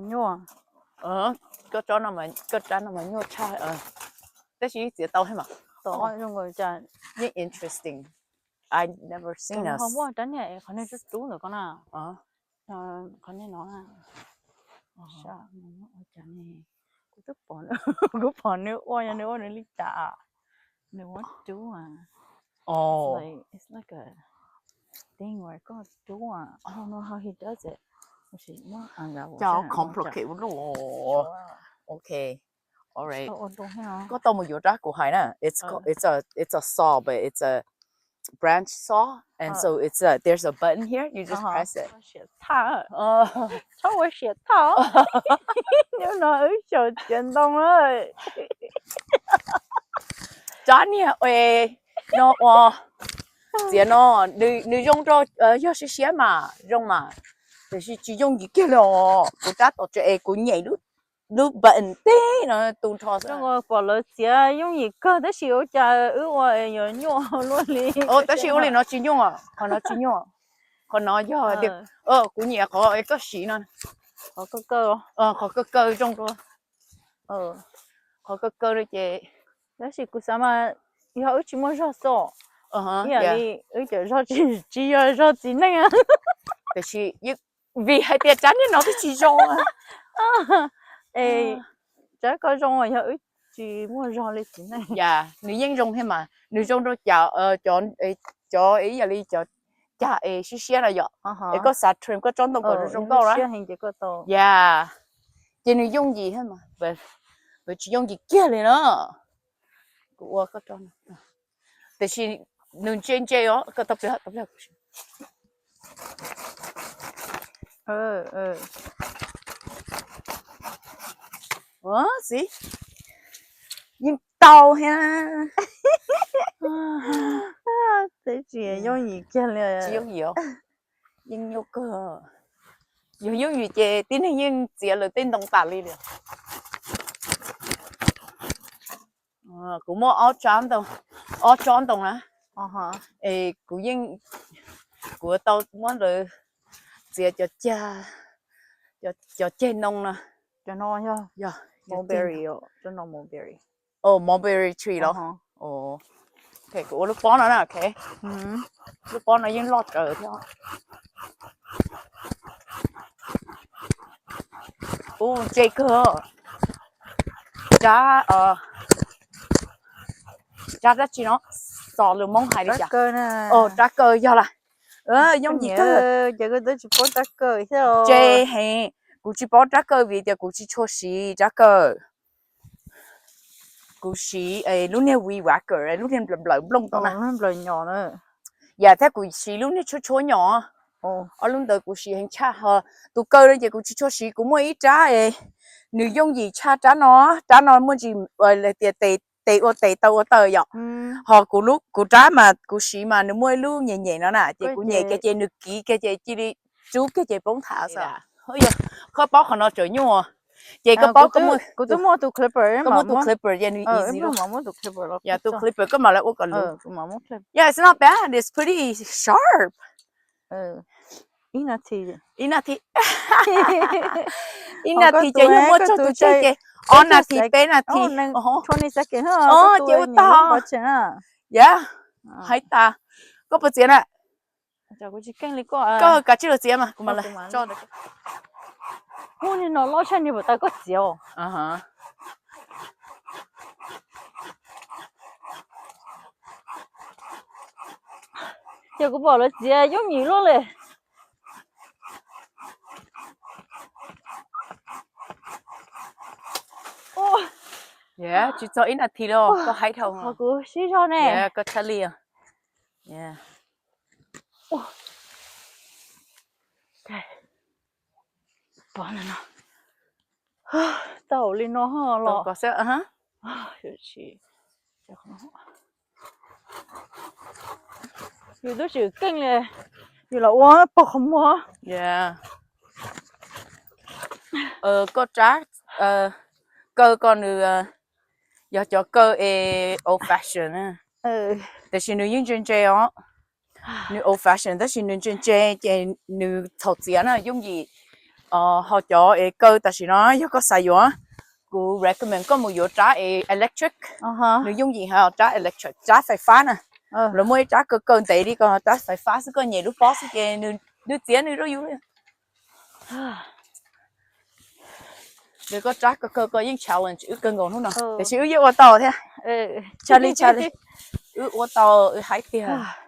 Nyuaj. Koj tsob no, koj rab no mas nyuaj tshaj, tab sis txiav tau thiab mas. Tau zoo nkaus cas. Yeej interesting. I never seen this. Ho muaj rab niag qhov niag rub rub ntawm ko na. Qhov niag no na. Ua cas ne, kuv twb pom, kuv pom nws ua, yog nws ua nws li cas, nws muab rub a. It's like, it's like a thing where koj rub a, I don't know how he does it. Cau complicate ua luaj. Ok. Alright. Koj tau mus yuav rab kuv hais na. It's called, it's a, it's a saw, but it's a branch saw, and so it's a, there's a button here, you just press it. Txhob ua siav thaj. Hnub no wb xyaum txiav ntoo lawm. Rab niag ue no ua, txiav no, nws zoo rau yog siab siab mas zoo mas, tiam sis tsis yooj yim kiag li os. Kuv rab tom tsev es kuv nyem lub button tib no tu nrho xwb. Pom lawv txiav yooj yim kawg tab sis ua cas wb ua yuav nyuaj luaj li. Tab sis ua li no tsis nyuaj, qhov no tsis nyuaj. Qhov no yog tias, kuv nyiam qhov koj siv no. Qhov kaw kaw, qhov kaw kaw zoo dua. Qhov kaw kaw no ces, tab sis kuv xav mas yog wb tsis muaj zog xwb, ib yam li wb cov zog tsis yog zog txiv neej. Tiam sis vim hais tias rab niag no twb tsis zoo. Es rab koj zoo yog wb tsis muaj zog li txiv neej. Yam nws yeej zoo thiab mas, nws zoo rau cov, cov ib yam li cov cag es siab siab no yom. Es koj xav trim koj tsob ntoo kom zoo zoo nkauj na. Yam ces nws yooj yim thiab mas, tsis yooj yim kiag li na. Kuv ua koj tsob no, tiam sis nws ntse ntse os, koj tau pliag, tau pliag. Xib, yeej tau thiab. Tsis yooj yim kiag li. Tsis yooj yim os. Yeej nyuaj kawg. Yog yooj yim ces tib neeg yeej txiav lawv tej ntoo tas li lawm. Kuv muaj ob tsob ntoo, ob tsob ntoo na. Es kuv yeej, kuv tau muab lawv txiav cov cag, cov ceg ntoo na. Yog mulberry, mulberry tree los? Kuv ua lub pob no na, ok. Lub pob no yeej loj tsawv thiab. Ub, ntse kawg. Rab, rab dab tsi no? Xos lus Hmoob hais li cas? Rab kaw yog lawm. Yooj yim kawg. Ces koj twb tsis paub rab kaw thiab. Ntse heev, kuv tsis paub rab kaw vim tias kuv tsis tshua siv rab kaw. Kuv siv lub niag weed whacker, lub niag nplawm nplooj tau na. Yam thiab kuv siv lub niag tshuab tshuab nyom. Ob lub ntawd kuv siv heev tshaj, ho tus kaw no ces kuv tsis tshua siv. Kuv muaj ib rab es nws yooj yim tshaj rab no. Rab no muaj ntsis tias tes ua tes taw ua taw yom. Ho kuv rab mas kuv siv mas nws muaj ib lub nyem nyem no na, ces kuv nyem kiag ces nws kiv kiag ces cia li rub kiag ces poob thav xwb. Koj paub qhov no tseem nyuaj. Ces koj paub, kuv twb muaj tus clipper, koj muaj tus clipper ces nws easy. Yog tus clipper koj mam li ua kom luv. Yeah, it's not bad, it's pretty sharp. Ib nas this, ib nas this ces yeej muaj txog tus tseg ces ob nas this peb nas this. Ces ua tag. Yog, hais tas. Koj puas txiav na? Koj kav tsij los txiav mas kuv mam li tso. Ub, niag no loj tshaj niag pam tas koj txiav os. Ces kuv pom lawv txiav yooj yim luaj li. Tsis txog ib nas this los koj hais dhau. Qhov kuv sib zog ne. Koj txhaj li. Tau li no los. Yus twb tsis keej li, yus los ua pog qhov muag. Koj rab kaw ko nws yog cov kaw es old fashion, tiam sis nws yeej ntse ntse os. Nws old fashion tab sis nws ntse ntse ces nws txhaum txiav na, yooj yim. Ho cov es kaw tam sim no yog koj xav yuav, kuv recommend koj mus yuav rab es electric. Nws yooj yim heev, rab electric, rab fais fab na. Lawv muaj ib rab kaw kaw ntev li ko, rab fais fab xwb, koj nyem lub pob xwb ces nws txiav nws rau yus li. Nws koj rab kaw kaw koj yeej challenge wb kawg nkaus hnub no, tiam sis wb yeej ua tau thiab. Tsa li tsa li. Wb ua tau, wb haib tiag.